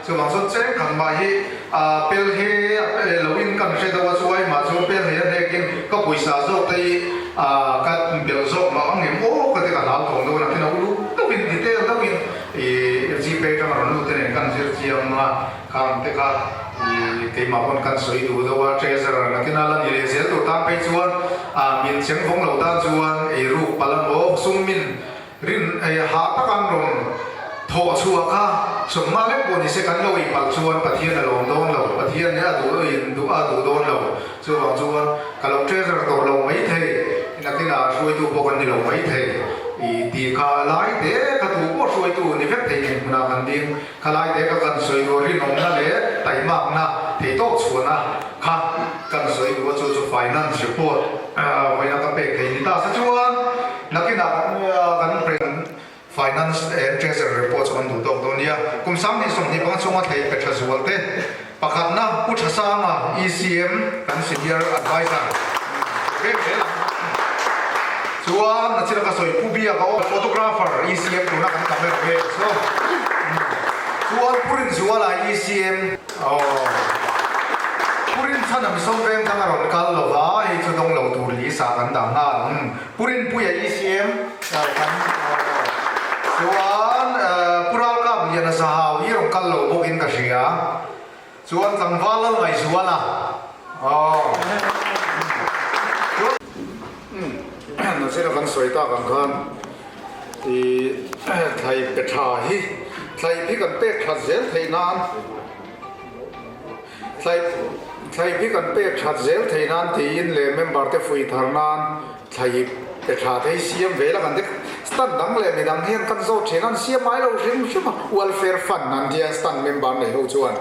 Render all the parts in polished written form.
Chuvang chuan cheng khat mah hi pel he lo in kan hre deuh a, chu aimah chuan pel he a hnekin ka pawisa zawk te hi ka belh zawk mah ang em aw ka ti ka hlau thawng deuh a, nakin a uluk deuhin detail deuhin Gpay atanga rawn lut te nen kan zir chiang a, khang te kha keimah pawn kan sawi duh deuh a, treasurer nakin a la ni leh zel tur tan phei chuan min cheng vawng lo tan chuan eiruk palh amaw sum min Rin ei hah tak an rawn thawh chhuah kha sawmnga lek pawh nise kan lo ei palh chuan Pathian a lawm dawn lo, Pathian nih a duh in duh a duh dawn lo. Chuvang chuan ka lo treasure tawh lo mai thei, nakinah hruaitu pawh kan ni lo mai thei i tih kha lai te ka duh pawh hruaitu ni vek thei nen hmunah kan ding. Kha lai te ka kan sawi duh rinawmna leh taimakna theihtawk chhuahna kha kan sawi duh a, chu chu finance report vawiina ka pek thei ni ta se chuan Nakinah kan kan Finance and Treasury report chu kan duh tawk dawn nia. Kum 2025 chhunga thei pe tha zual te pakhatna Pu Thasanga ECM kan Senior Adviser ve zel ang. Chuan nachina ka sawi Pu Biaka aw Photographer ECM tuna kan camera vel chu. Chuan Pu Rinzuala ECM aw Pu Rinchhana Mizo veng thang a rawn kal lova hei chu dawng lo tur lisa kan dah nghal. Pu Rinpuia ECM kan chuan Pu Ralkap Liana Zahau hi rawn kal lo bawkin ka hria. Chuan tlangval lal Ngaihzuala aw. Chuan Nazira kan sawi tak ang khan i thlai pe tha hi thlai hi kan pek that zel theih nan Thlai thlai hi kan pek that zel thei nan tiin leh member te fui thar nan thlai pe tha thei siam ve la kan ti. Stand dang leh midang hian kan zawt thin a, an siam ngai lo hrim hrim a, welfare fund an tia stand member nei ho chuan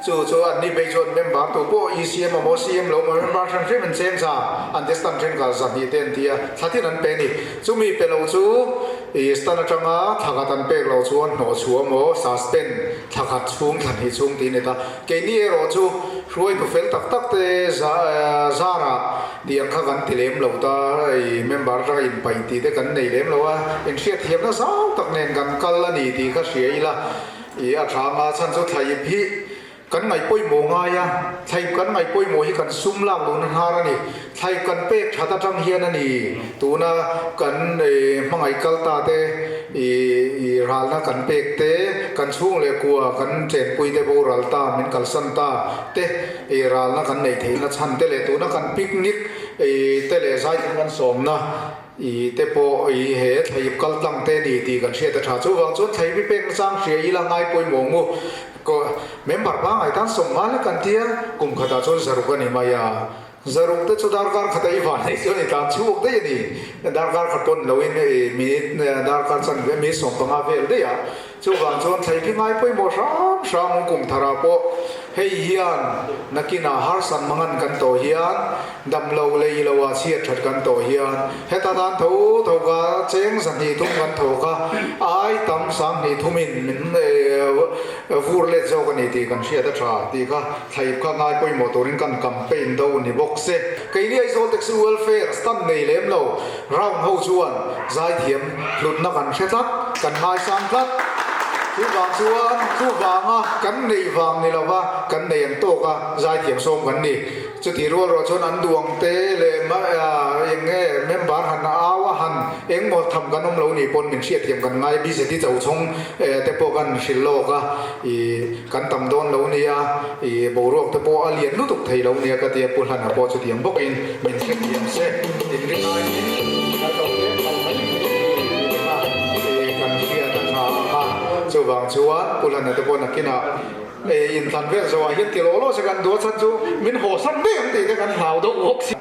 chu chu an ni phei chuan member tu pawh ECM emaw CM lo emaw member hran hrim an cheng za an ti stand thenkhat zahnih te an ti a, thla tin an pe a ni. Chumi pe lo chu i stand atanga thla khat an pek loh chuan hnawhchhuah emaw suspend Thla khat chhung thla hnih chhung tih a ni ta. Keini erawh chu hruaitu fel tak tak te zarah tiang kha kan ti lem lo ta, i member atanga inpaih tih te kan nei lem lo a, inhriatthiamna zau tak nen kan kal a ni tih kha hria ila, i a tha anga chhan chu thla ip hi kan ngaih pawimawh ngai a, thla ip kan ngaih pawimawh hi kan sum lak luhna hnar a ni. Thla ip kan pek that atang hian a ni tuna kan hmangaih kal ta te i ralna kan pek te, kan chhung leh kua kan chenpui te boral ta min kalsan ta te i ralna kan neih theihna chhan te leh tuna kan picnic te leh zaithiam kan sawmna i te pawh i he thlaip kal tlang te ni tih kan hriat a tha. Chuvang chuan thlaip i pek nachang hria ila ngai pawimawh ngu. Member pangngai tan sawmnga lek kan tia kum khatah chuan zaruk a ni mai a. Zaruk te chu darkar khata i van nei chuan i tlan chhuak daih a ni. Darkar khat pawn loin i minute darkar chan ve mi 15 vel daih a. Chuvang chuan thlei phi ngai pawimawh hram hram kum tharah pawh hei hian nakinah harsan mangan kan tawh hian dam lo lei lo ah chhiat that kan tawh hian heta tan tho tho ka cheng 200 kan thawk a, ai tam 30,000 in min vur let zawk a ni tih kan hriat a tha tih kha Thlaip kha ngai pawimawh turin kan campaign do ni bawk se. Keini Aizawl Taxi Welfare stand nei lem lo round ho chuan zaithiam hlutna kan hre tlat, kan ngaisang tlat. Chuvang chuan chuvanga kan neih vang ni lova kan nei an tawk a, zaithiam sawm kan ni. Chutih rual ruah chuan an duang te leh eng nge member han au a han eng maw tham kan awm lo nih pawn min hriatthiam kan ngai bzd cho chhawng te pawh kan hrilh lawk a i Kan tam dawn lo nia, i boruak te pawh a lian lutuk thei lo nia ka tia Pu Hlana pawh chutiang bawkin min hrethiam se, inring aiin kan lo tlem phal mai thei a ni tih kha kan hriat a tha ang a. Chuvang chuan Pu Hlana te pawh nakinah inthlan vel zawhah hian ti lawh lawh se kan duh a chhan chu min haw sak daih ang tih te kan hlau deuh bawk si.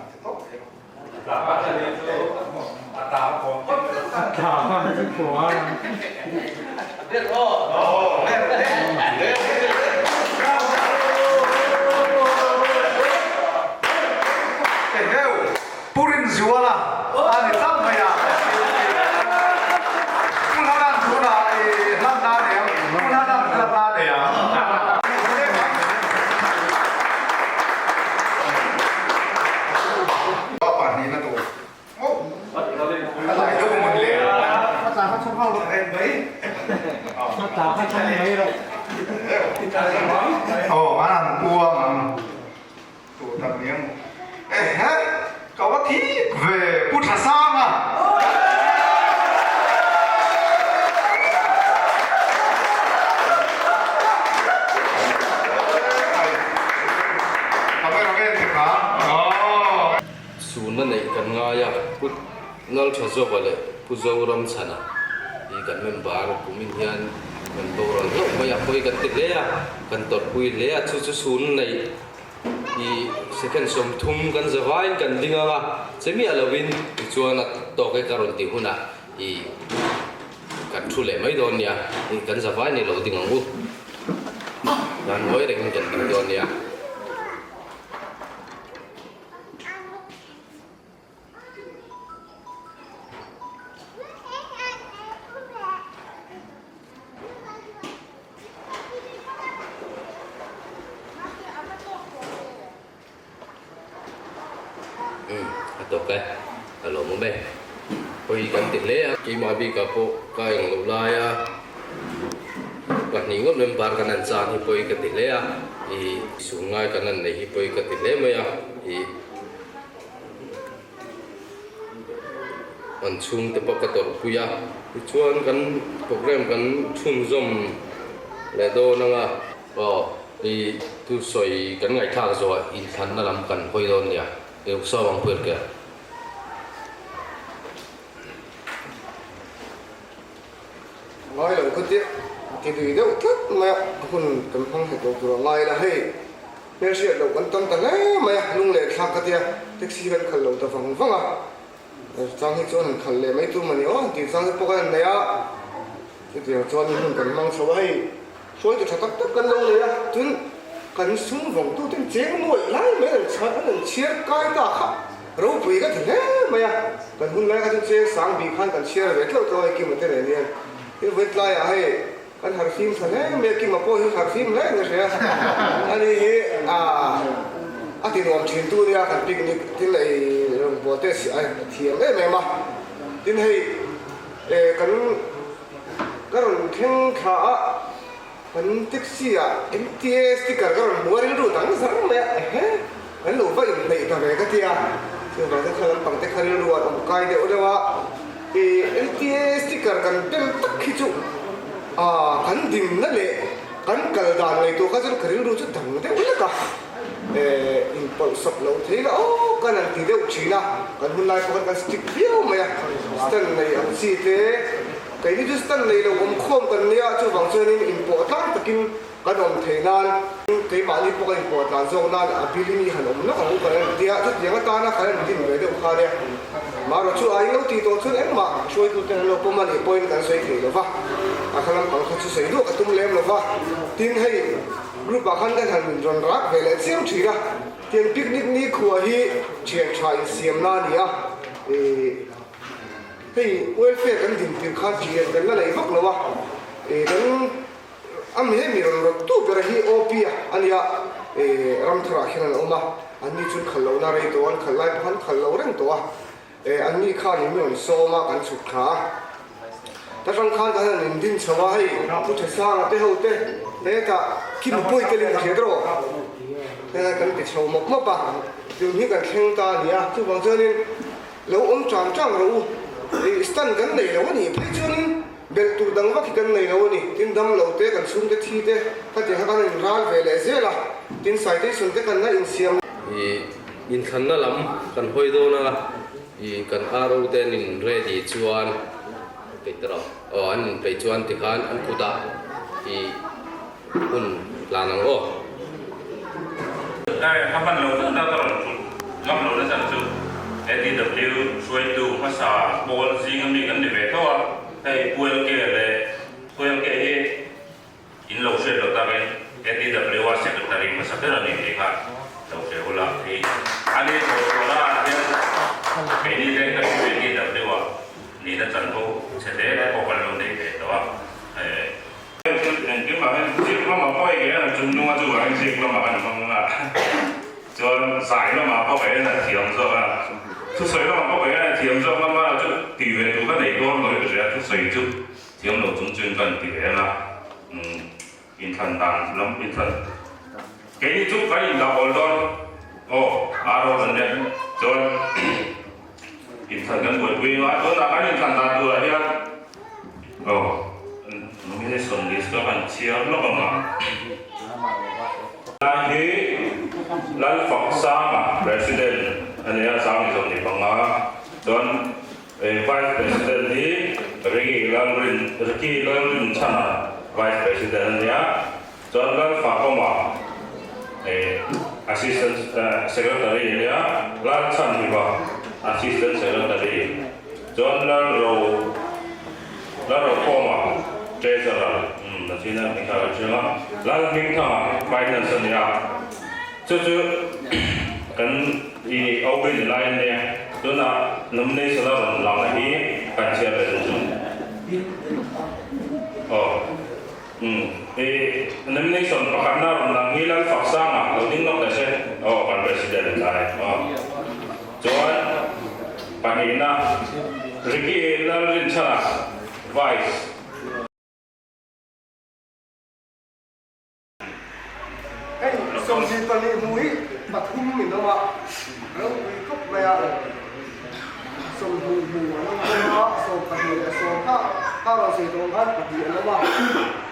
Pu Rinzuala a ni tlat mai a. Pu Hlana'n tunah i hlanna a nei ang. Pu Hlana'n hlanna a nei ang. Aw an han puang ang tu tak ni ang ehe ka va thik ve Pu Thasanga. Sunna neih kan ngai a, Pu Lalthazawa leh Pu Zoramchhana hi kan member kumin hian kan boral hlauh mai a, pawi kan ti hle a, kan tawrhpui hle a, chu chu sunna neih hi second 30 kan za vaiin kan ding ang a, che miah lovin tichuan a tawk e ka rawn tih hunah i kan thu leh mai dawn nia, kan za vai ni lo ding ang u, kan ngawi rengin kan ding dawn nia. Umm a tawk e, a lawmawm e. Hawi kan ti hle a. Keimah bikah pawh ka eng loh laia pahnih ngawt member kan han chan hi pawi ka ti hle a, i sun ngai kan han nei hi pawi ka ti hle mai a, i an chhungte pawh ka tawrhpui a, tichuan kan program kan chhunzawm leh dawn ang a. Aw, i thusawi kan ngaihthlak zawh inthlanna lam kan hawi dawn nia, i ruksa vang pui ke. Ngai lo kha tia ti lui deuh tlat mai a, a hun kan hmang hek lo tur a ngai la hei, hmelhriat loh kan tam ta hle mai a, lung leh thlak kha tia taxi kan khalh lo ta vang vang a, chang hi chuan han khalh leh mai tum a ni aw, tih chang te pawh kan nei a, chutiang chuan hun kan hmang chho a hei. Hruaitu tha tak tak kan lo nei a, tin kan sum vawngtuten cheng nuaih lai mai an chhan an an chhiar kai ta kha ropui ka ti hle mai a, kan hun lai kha chu cheng sang bih khan kan chhiar ve tleuh tleuh a Kima te nen hian tin vawi tlaiah hei kan harhfim tha hle mai a, Kima pawh hi harhfim hle in ka hria ani hi a ti nuam thin tu nia kan picnic thil ei rawngbâwl te a thiam em em a, tin hei kan. Ka rawn thleng thla a, kan taxi ah MTA sticker ka rawn hmu a, rilru dang zar mai a, ehe kan lo va inhneih ta ve ka ti a, chuvang chuan kha lampang te kha rilru an awm kai deuh deuh a, ih MTA sticker kan bel tak hi chu ah kan dinna leh kan kal dan ngaihtuah kha chuan ka rilru chu dang deuh lek a, eh inpawlhsawp lo thei la aw kan han ti deuh thin a, kan hun lai pawh khan kan stick viau mai a, stand nei ang chi te. Keini chu stand nei lo awm khawm kan nia, chuvang chuanin inpawh tlang takin kan awm thei nan, keimahni pawh kan inpawh tlan zawk nan a bilimi han awm lawk ang u kan han ti a, chutiang atana kan han din ve deuh kha nia. Marawh chu a inlo tih tawh chuan engmah hruaitute an lo pawm a nih pawhin kan sawi thei lo va, a kha lampang kha chu sawi duah ka tum lem lo va. Tin, hei group ah khan kan han rawn rak ve leh chiam thin a, tiang picnic nikhua hi thian tha insiamna a ni a, ih. Hei welfare kan din tir khan thian kan la nei vak lo a, ih kan a mi hemi rawn rawt tu ber hi OP a a nia, ih Ramtharah hian an awm a, an ni chuan khalh lohna rei tawh a, an khalh lai pawh khan khalh lo reng tawh a, ih an ni khan in mi rawn sawm a kan chhuk thla a, ta tang khan kan han in din chho a, hei Pu Thasanga te ho te hetah khi mipui telin ka hriat rawh, heng kan ti chho mawp mawp a, tun hi kan thleng ta a ni a, chuvang chuanin. Lo awm tang tang rawh u. Ih, stand kan nei lo a nih phei chuanin belh tur dang vak hi kan nei lo a ni. Tin dam lo te, kan chhungte thi te khatiang kha kan inral ve leh zel a. Tin citation te kan la insiam. Ih, inthlanna lam kan hawi dawn a, ih, kan RO te an in ready chuan peih ta rawh. Aw, an in peih chuan tikhan an kutah ih hun hlan ang aw. Tlai a hman lo deuh na ka rawn thulh ngam lo na chan chu ATW hruaitu hmasa pawl zinga mi kan ni ve tho a, hei Pu LK leh Pu LK hi in lo hriat lo takin ATW a secretary hmasa ber a ni tih kha lo hre ula hei ani thawhchhuahna ah hian keini te ka ATW ah nihna chanvo chhe hle pawh kan lo nei ve tawh a. Engkimah hian zik lamah pawh ei a chung nunga chuvah hian zik lamah kan hmang a, chuan zai lamah pawh kei a thiam zawk a, thusawi lamah pawh kei a thiam zawk ngam a, chu tih ve tur ka nei dawn lo hi ka hria, thusawi chu thiam lo chung chuin ka inti ve ang a. Inthlan dan lam inthlan keini chu kan indah awl dawn aw aro kan nia chuan inthlan kan buaipui anga tunah kan inthlan dan turah hian aw nomination list ka han chhiar lawk ang a lai hi Lalfaksanga president a nia 2025 chuan Vice President hi Ricky Lalrin Ricky Lalrinchhana Vice President a nia, chuan Lalfakawma Assistant Secretary a nia, Lalchhanhiva Assistant Secretary, chuan Lalro Lalrokhawma Treasurer, umm nachina hming kha ka hriang a, Lalhmingthanga Finance a nia, chu chu kan I OB ni lai a nia, tunah nomination a rawn lang hi kan chhiar ve duh chu. Aw umm i nomination pakhatna rawn lang hi Lalfaksanga lo ding lawk ta se aw kan president ni lai aw. Chuan pahnihna Ricky Lalrinchhana vice. Hei 22 hmu hi pathum in awm a, ropui khawp mai a, 20 hmu an awm bawk a, 12 leh sawm kha kha rawn sawi tawh ang khan pahnih an awm a,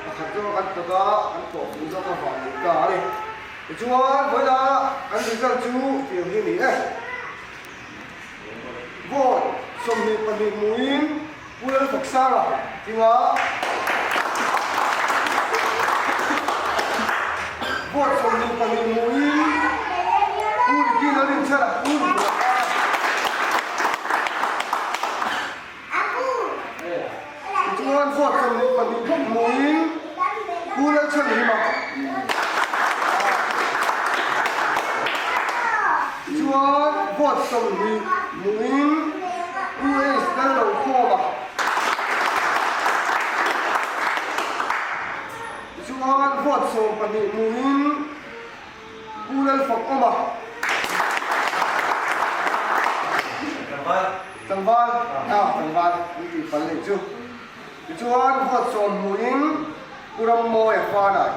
pakhat zawk an tawt a, an tawhpui zawk a vang leh ta a ni. Tichuan vawiina kan result chu tiang hi a ni e. Vote 22 hmuin Pu Lalfaksanga tinga vote 22 hmuin Pu Ricky Lalrinchhana Pu Tichuan vote 22 bawk hmuin Pu Lalchhanhima Tichuan vote 20 hmuin Pu Ace Lalrokhawma Tichuan vote 12 hmuin Pu Lalfakawma Tlangval ah tlangval an tih pal leh chu. Tichuan vote 10 hmuin Pu Rammawia Fanai.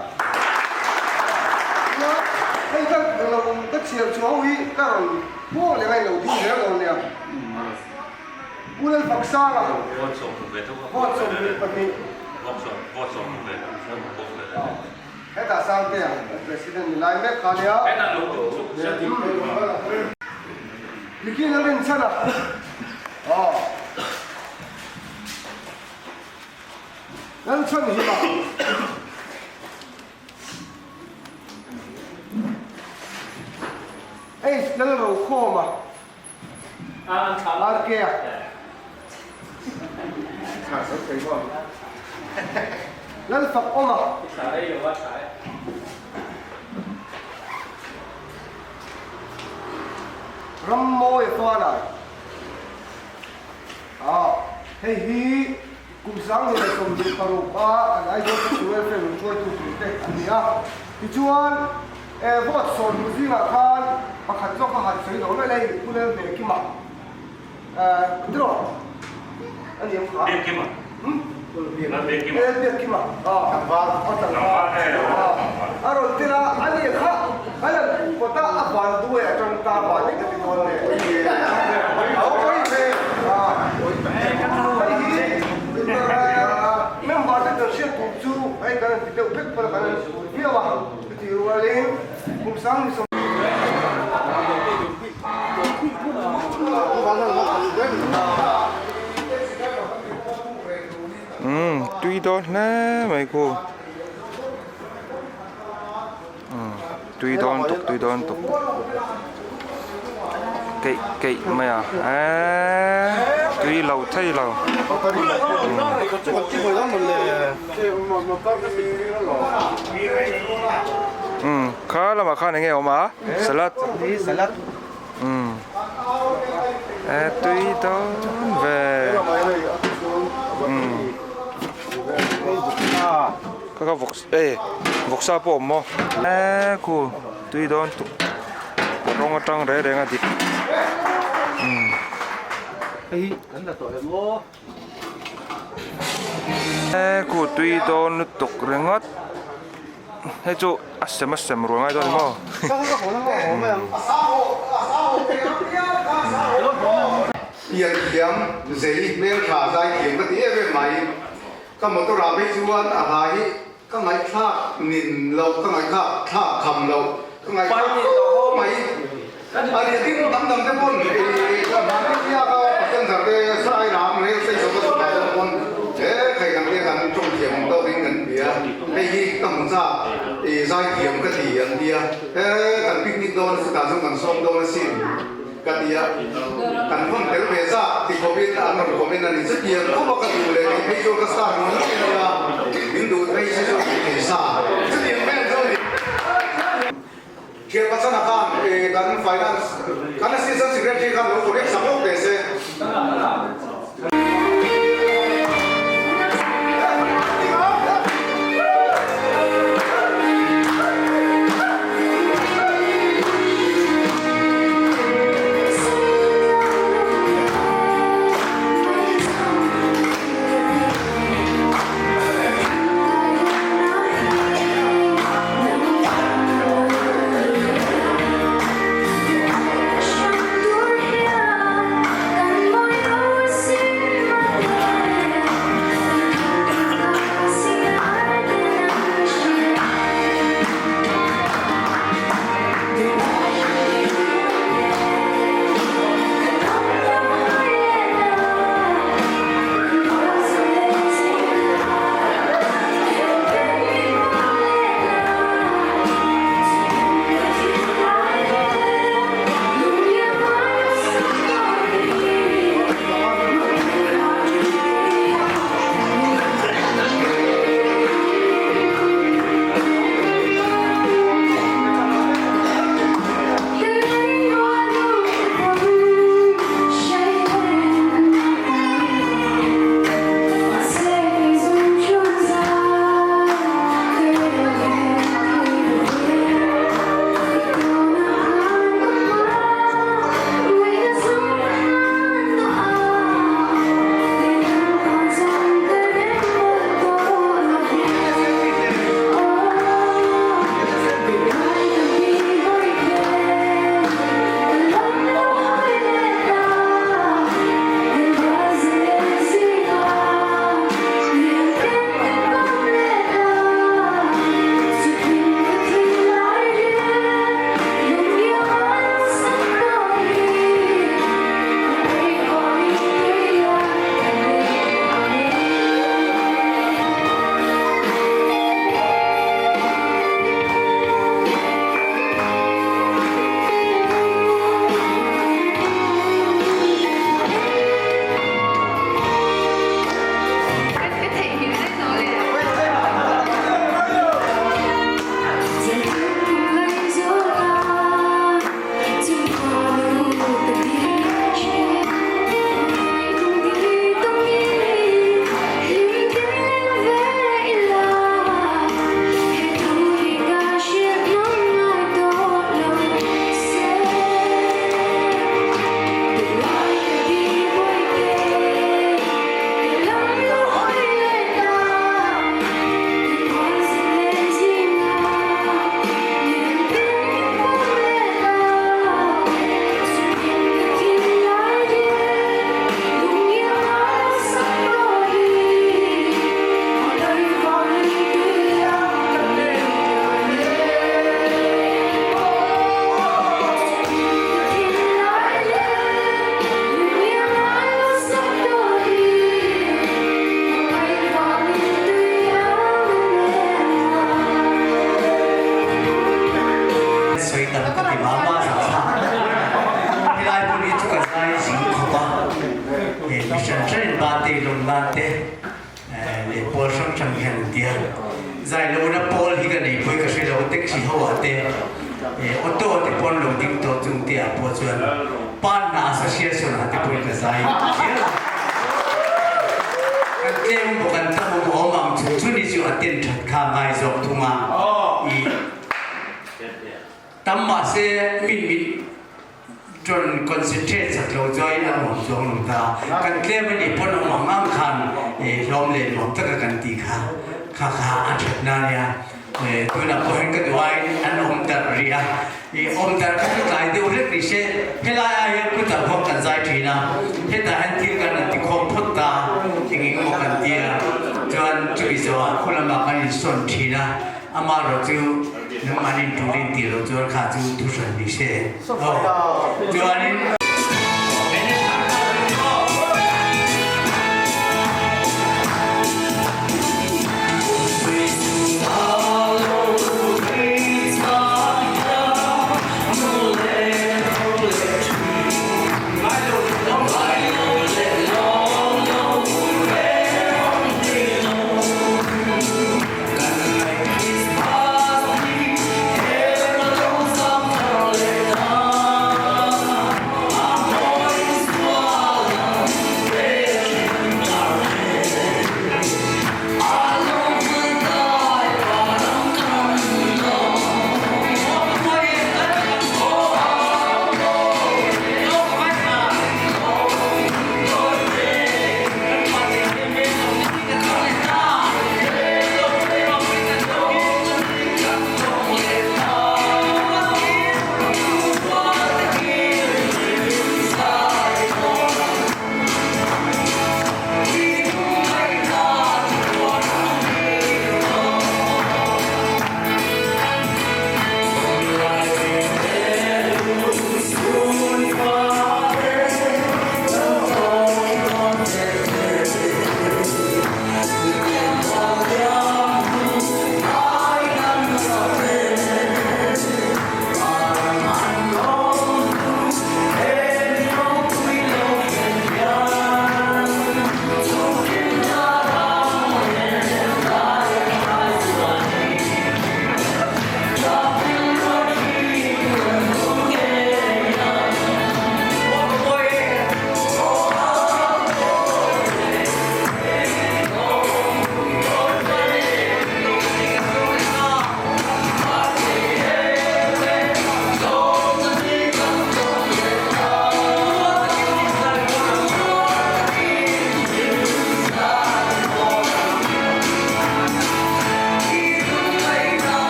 Chuan hei ka lo ka chhiar chhuah ho hi ka rawn pawh leh ngaih lo ding zel lo nia. Pu Lalfaksanga Vote 10 ve tho vote 22. Vote 10 ve tho. Hetah Sangtea President ni lai mek kha nia. Nikin a rinchhan a. Aw. Lalchhan hi ma. Hei Lalrokhawma. RK a. Lalfakawma. Rammawi Fanai. Hei hi kum 2026 a kan Aizawl Taxi Welfare rawn hruaitu tur te an ni a. Tichuan vote 20 zingah khan pakhat zawk a han sawi lo mai lai Pu Lalhmekima tiraw a ni ang kha. Biakkima. Lalbiakkima. Lalbiakkima. Tlangval. Tlangval. A rawn tir a, a ni kha kan han kawta a van duai atang ta van eng ka ti dawn nge. A pawi ve. Hei hi member te kan hriat tur chu hei kan han ti deuh vek pawn kan han sawi viau a, chutih rualin kum 20. Umm tui dawn hle mai khu umm tui dawn tuk tui dawn tuk keih keih mai a eee tui lo thei lo umm kha lamah khan eng nge awm a salad umm e tui dawn ve umm ka ka vawk e vawksa pawh awm maw e khu tui dawn tuk rawng atang reng reng a dik umm e khu tui dawn lutuk ringawt. hei chu a sem a sem rual ngai dawn a ni maw? Pian thiam zei hmeltha zai thiam ka ti em em mai. Ka motor ah phei chuan a hla hi ka ngaihthlak nin lo, ka ngaihthlak thlak kham lo, ka ngaihthlak fo mai. A ri ding dang dang te pawn i ka hman te biak a, passenger te sai ram rel station ka chhuk ah te pawn he thei dang te kan tawng thiam ang tawk in kan bia. Hei hi ka hmu chak i zai thiam ka ti an tia, he kan picnic dawn a chutah chuan kan sawm dawn asin. Ka ti a, kan hawn tel ve zak ti khawpin an rawn comment a ni. Chutiang khawp a ka duh leh kei phei chuan ka star hmu ngei mai a, min duh phei se chuan tih thei sa. Chutiang vel chu a ni. Thian Pachana khan kan finance, kan assistant secretary khan lo correct sak lawk teh se. Sawi tam ka ti mah mah zah thlak. Helai hmun hi chu ka zai zing khawp a, he mi hran hranin birthday lawm nan te leh pawl hrang hrang hian an ti a. Zai lohna pawl hi ka nei pawhin ka hre lo, taxi ho ah te, auto te pawh an lo ding tawh chung te ah pawh chuan Panna Association ah te pawhin ka zai hial a. Kan tlem bawk an tam awm awm ang chu chu ni chu a ten that kha ngai zawk thung a. I tam mahse min min ṭawn concentrate sak lo chuan a nuam chuang lo ta. Kan tlem a nih pawn awm ang ang khan hlawm leh nuam taka kan tih kha kha kha a ṭhatna a nia. Tunah pawh hian ka duh aiin an awm darh rih a, i awm darh kha chu tlai deuh hlek ni se, helai ah hian kutah khuan kan zai thin a, hetah hian thil kan han ti khawm phawt ta, eng eng emaw kan ti a, chuan chumi zawhah khaw lamah kan insawn thin a, amaherawhchu nangmahni turin tih loh chuan kha chu thuhran ni se. Chuanin.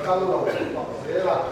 kal lo phah zel a.